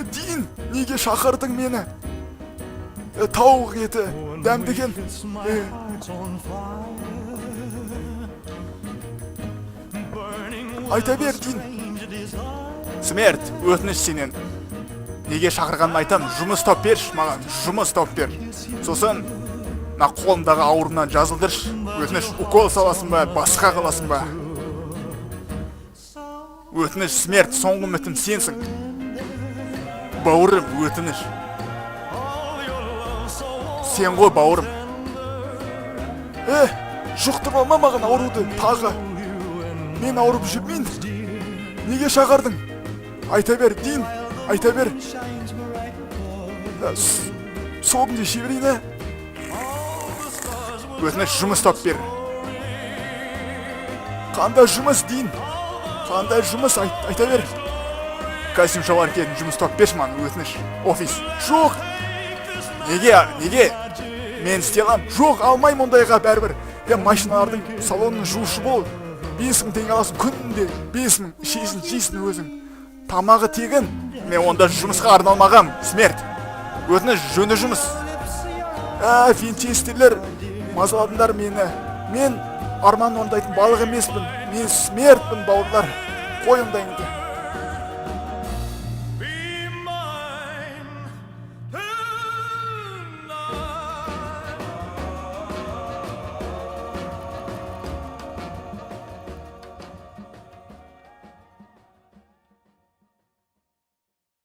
Дин, неге шақырдың мені? Тауық еті дәмді екен. Айта бер, Дин. Смерть, өтініш сенен. Неге шақырғанын айтам, жұмыс тауып берші маған, жұмыс тауып бер. Сосын мына қолымдағы ауруымнан жазылдыршы. Өтініш, укол саласың ба, басқа қыласың ба? Өтініш, смерть, соңғы үмітім сенсің. Бауырым, өтініш. Сен ғой, бауырым. Жұқтырып алма маған ауруды тағы. Мен ауырып жүрмейін. Неге шақырдың? Айта бер, Дин, айта бер. Согын іше берейін, ә? Өтініш, жұмыс тауып бер. Қандай жұмыс, Дин? Қандай жұмыс, айта бер. Костюм шалбар киетін жұмыс тауып берші маған, өтініш. Офис. Жоқ. Неге, неге? Мен істей аламын. Жоқ, алмаймын ондайға бәрібір. Машиналардың салонын жуушы бол. 5000 теңге аласың күнде. 5000. Ішесің, жейсің өзің. Тамағы тегін. Мен онда жұмысқа арналмағам, смерть. Өтініш, жөнді жұмыс. Винчестерлер мазаладыңдар мені. Мен арман орындайтын балық емеспін. Мен смертпін, бауырлар. Қой ондайыңды.